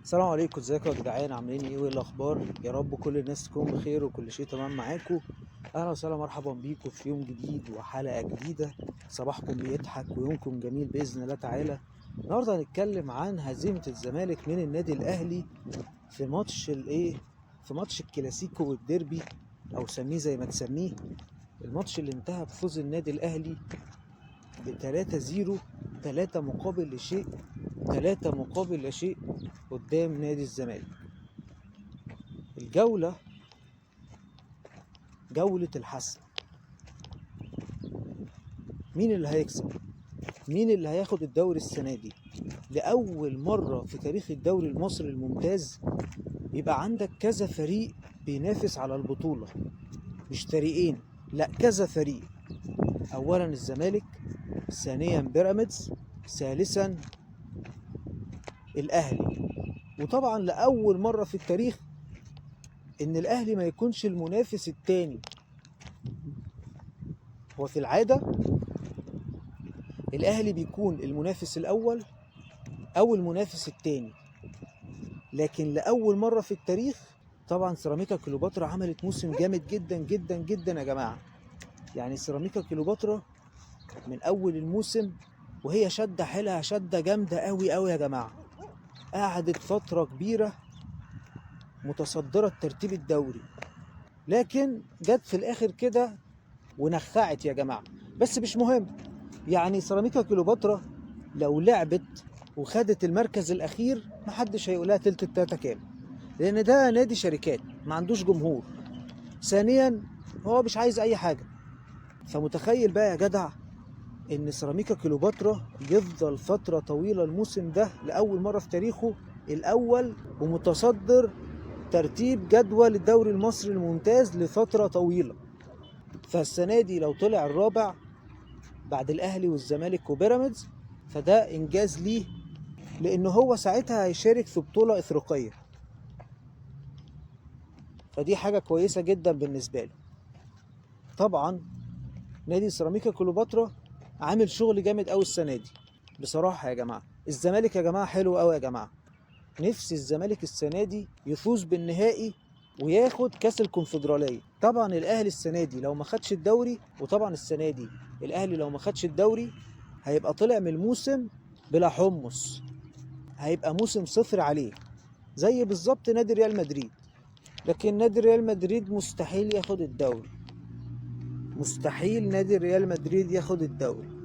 السلام عليكم، ازيكم يا جدعان؟ عاملين ايه وايه الاخبار؟ يا رب كل الناس تكون بخير وكل شيء تمام معاكم. اهلا وسهلا، مرحبا بيكم في يوم جديد وحلقه جديدة. صباحكم بيضحك ويومكم جميل باذن الله تعالى. النهارده هنتكلم عن هزيمة الزمالك من النادي الاهلي في ماتش الايه، في ماتش الكلاسيكو والديربي، او سميه زي ما تسميه، الماتش اللي انتهى بفوز النادي الاهلي ب 3-0، 3 مقابل لشيء، 3 مقابل لشيء قدام نادي الزمالك. الجولة جولة الحسم، مين اللي هيكسب؟ مين اللي هياخد الدوري السنة دي؟ لأول مرة في تاريخ الدوري المصري الممتاز يبقى عندك كذا فريق بينافس على البطولة، مش فريقين، لا كذا فريق. أولا الزمالك، ثانيا بيراميدز، ثالثا الأهلي. وطبعا لأول مرة في التاريخ إن الأهلي ما يكونش المنافس الثاني. هو في العادة الأهلي بيكون المنافس الأول أو المنافس الثاني، لكن لأول مرة في التاريخ طبعا سيراميكا كليوباترا عملت موسم جامد جدا جدا جدا يا جماعة. يعني سيراميكا كليوباترا من أول الموسم وهي شدة حيلها شدة جامدة قوي قوي يا جماعة، قعدت فترة كبيرة متصدرة ترتيب الدوري، لكن جت في الآخر كده ونخعت يا جماعة. بس مش مهم، يعني سيراميكا كليوباترا لو لعبت وخدت المركز الأخير محدش هيقولها تلت التلاتة كام، لأن ده نادي شركات ما عندوش جمهور. ثانيا هو مش عايز أي حاجة. فمتخيل بقى يا جدع إن سيراميكا كليوباترا يفضل فترة طويلة الموسم ده لأول مرة في تاريخه الأول ومتصدر ترتيب جدول الدوري المصري الممتاز لفترة طويلة. فالسنة دي لو طلع الرابع بعد الأهلي والزمالك وبيراميدز فده إنجاز ليه، لأن هو ساعتها هيشارك في بطولة إفريقية، فدي حاجة كويسة جدا بالنسبة له. طبعا نادي سيراميكا كليوباترا عامل شغل جامد قوي السنة دي بصراحة يا جماعة. الزمالك يا جماعة حلو قوي يا جماعة، نفسي الزمالك السنة دي يفوز بالنهائي وياخد كاس الكونفدرالية. طبعا الأهلي السنة دي لو ما خدش الدوري، وطبعا السنة دي الأهلي لو ما خدش الدوري هيبقى طلع من الموسم بلا حمص، هيبقى موسم صفر عليه زي بالظبط نادي ريال مدريد. لكن نادي ريال مدريد مستحيل ياخد الدوري، مستحيل نادي ريال مدريد ياخد الدوري.